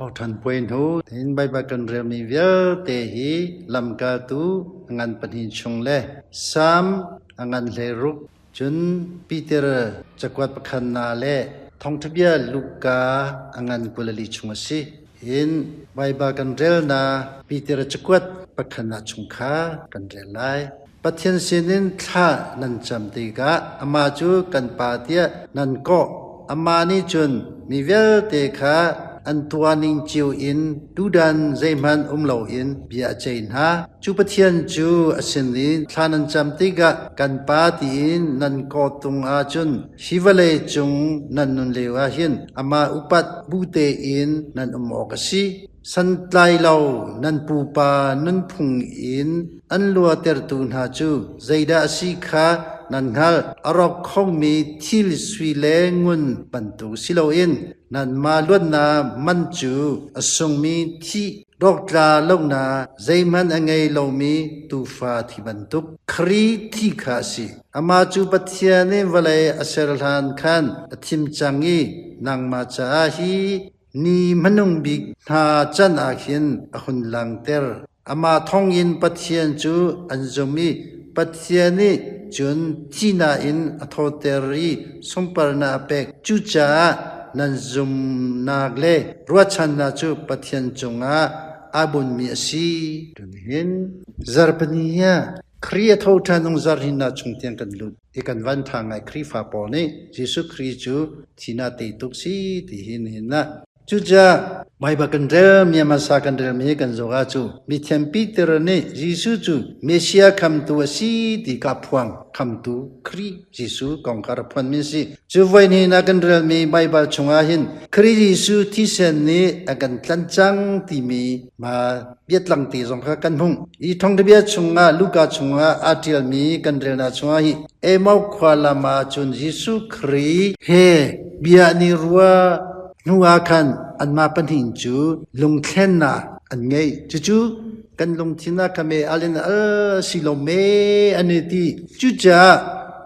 Thawhṭhan puai hnu hin Baibal kan relmi vialte hi lamkaltu a ngan pahnih chung le Salm a ngan 16, cun Piter cakuat pakhatnak le Thawngṭhabia Luka a ngan 24 chung a si. Hin Baibal kan relnak Piter cakuat pakhatnak chung kha kan rel lai. Pathian sinin thla nan cam tikah amah cu kan Pa tiah nan kawh. Amah nih cun mi vialte kha an tuahning cio in tudan zeihmanh um loin bia a ceih hna. Cu Pathian cu a sin i thla nan cam tikah kan Pa tiin nan kawh tung ahcun hi vawlei cung nan nun lio ah hin amah upat bu tein nan um awk a si. Santlai lo nan pupa nunphung in an luatertu hna cu zeidah a si kha nan hngalh. A rawk khomi thil sui le ngun bantuk si loin nanmah luatnak man cu a sungmi thi rawktla lonak zeihmanh a ngei lomi tuufa thi bantuk Khrih thi kha a si. Amah cu Pathian nih vawlei a ser hlan khan a thim cang i nangmah caah hi Ni hmanung bik hna can ah khin a hun langhter. Amah thawngin Pathian cu an zum i Pathian nih cun thihnak in a thawhter i sunparnak a pek. Cucaah nan zumhnak le ruahchannak cu Pathian cungah aa bunhmi a si. Hin zarhpini ah Khrih a tho ṭhan nung zarhhnih chung tiang kan lut. I kan van ṭha ngai Khrihfa pawl nih Jesuh Khrih cu thihnak tei tuk si ti hi nihin ah. Cucaah Baibal kan rel mi hmasa kan relmi hi kan zoh ah cu mithiam Peter nih Jesuh cu Messiah khamtu a si ti ka phuang khamtu Khrih Jesuh kong kha rak phuanmi a si. Cu voi hnih ah kan relmi Baibal chungah hin Khrih Jesuh thisen nih a kan tlanh cang timi ma biatlang te zong kha kan hmuh. Hi thawngthabia chungah Luka chungah aa ṭialmi kan relnak chungah hi Emau khua lam ah cun Jesuh Khrih he bia an i ruah hnu ah khan anmah pahnih cu lungthlennak an ngei. Cucu kan lungthin ah kha me alin al si lo me an i ti. Cucaah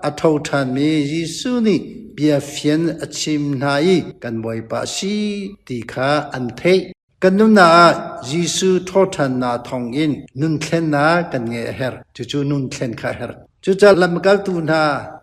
a tho ṭhanmi Jesuh nih bia fian a chim hna i kan Bawipa a si ti kha an theih. Kan nunnak ah Jesuh thawhṭhannak thawngin nunthlennak kan ngeih a herh. Cucu nunthlen kha a herh. Cucaah lamkaltu hna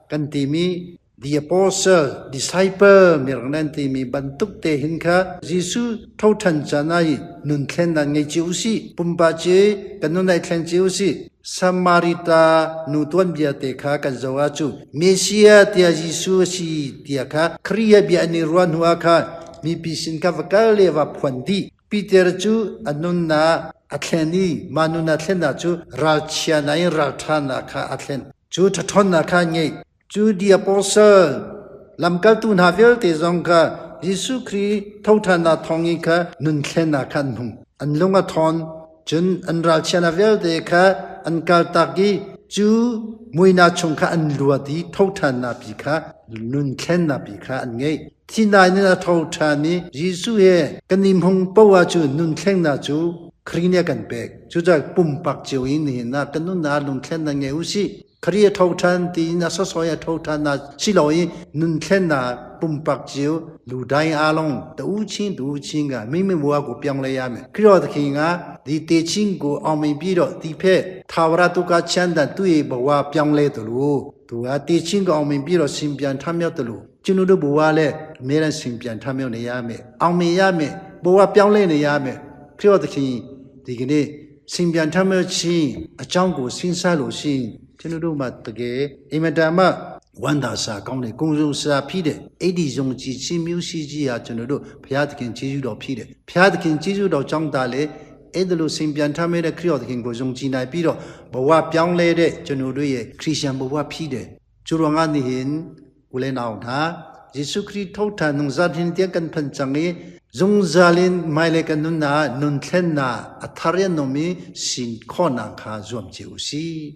kan timi the apostle, disciple mirang nan timi bantuk te hin kha Jesuh thoṭhan caan ah hi nunthlennak ngei cio usih. Pumpak ci kan nun ai thleng cio usih. Samarita nu tuanbia te kha kan zoh ah cu Messiah tiah Jesuh a si tiah kha Khrih bia an i ruah hnu ah khan mipi sin kha va kal le va phuan dih. Peter cu a nunnak a thlen i mah nunnak thlennak cu ralchianak in ralṭhanak kha a thlen. Cu ṭhaṭhawnnak kha a ngeih. Cu the apostle lamkaltu hna vialte zong kha Jesuh Khrih thoṭhannak thawngin kha nun thlennak kha an hmu. An lung a ṭhawn, cun an ralchianak vialte kha an kaltak i cu muihnak chung kha an luat i thoṭhannak pi kha nun thlennak pi kha an ngeih. Thihnak in a tho ṭhan i Jesuh he kan i hmung poah cu nunthlengnak cu Khrih nih a kan pek. Cucaah pumpak cio in nihin ah kan nunnak lungthlennak ngei u sih. Khrih a tho ṭhan tiin a sawsawh i a tho ṭhannak si lo i nunthlennak pumpak cio ludai along ta u chin tu chin ga mi mi wa ko piang le ya me Khrih the king a di te chin ko aung min pi do ti phe thawra tu ka chan dan tu ye bawa piang le tu lu tu a te chin ko aung min pi ro sim pian tham ya tu lu ကျွန်တော်တို့ဘဝလည်းအမြဲတမ်းရှင်ပြန်ထမြောက်နေရမယ်အောင်မြင်ရမယ်ဘဝပြောင်းလဲနေရမယ်ခရစ်တော်သခင်ဒီကနေ့ရှင်ပြန်ထမြောက်ခြင်းအကြောင်းကိုစဉ်းစားလို့ရှိရင်ကျွန်တော်တို့မှာတကယ်အင်မတန်မှဝမ်းသာစာကောင်းတယ်ကုံစုံစာဖြစ်တယ်အဲ့ဒီယုံကြည်ခြင်းမျိုးရှိကြီးဟာကျွန်တော်တို့ဘုရားသခင်ကျေးဇူးတော်ဖြစ်တယ်ဘုရားသခင်ကျေးဇူးတော်ကြောင့်ဒါလေအဲ့ဒါလို့ရှင်ပြန်ထမြောက်တဲ့ခရစ်တော်သခင်ကိုယုံကြည်နိုင်ပြီးတော့ဘဝပြောင်းလဲတဲ့ကျွန်တော်တို့ရဲ့ခရစ်ယာန်ဘဝဖြစ်တယ်ကျိုးတော်ငါနေဟင် U le nau hna, Jesuh Khrih thoṭhan zungzal hin tiang kan phan cang i zungzal in hmailei kan nunnak ah nunthlennak a thar in a nung mi sin khawhnak kha zuam cio u sih.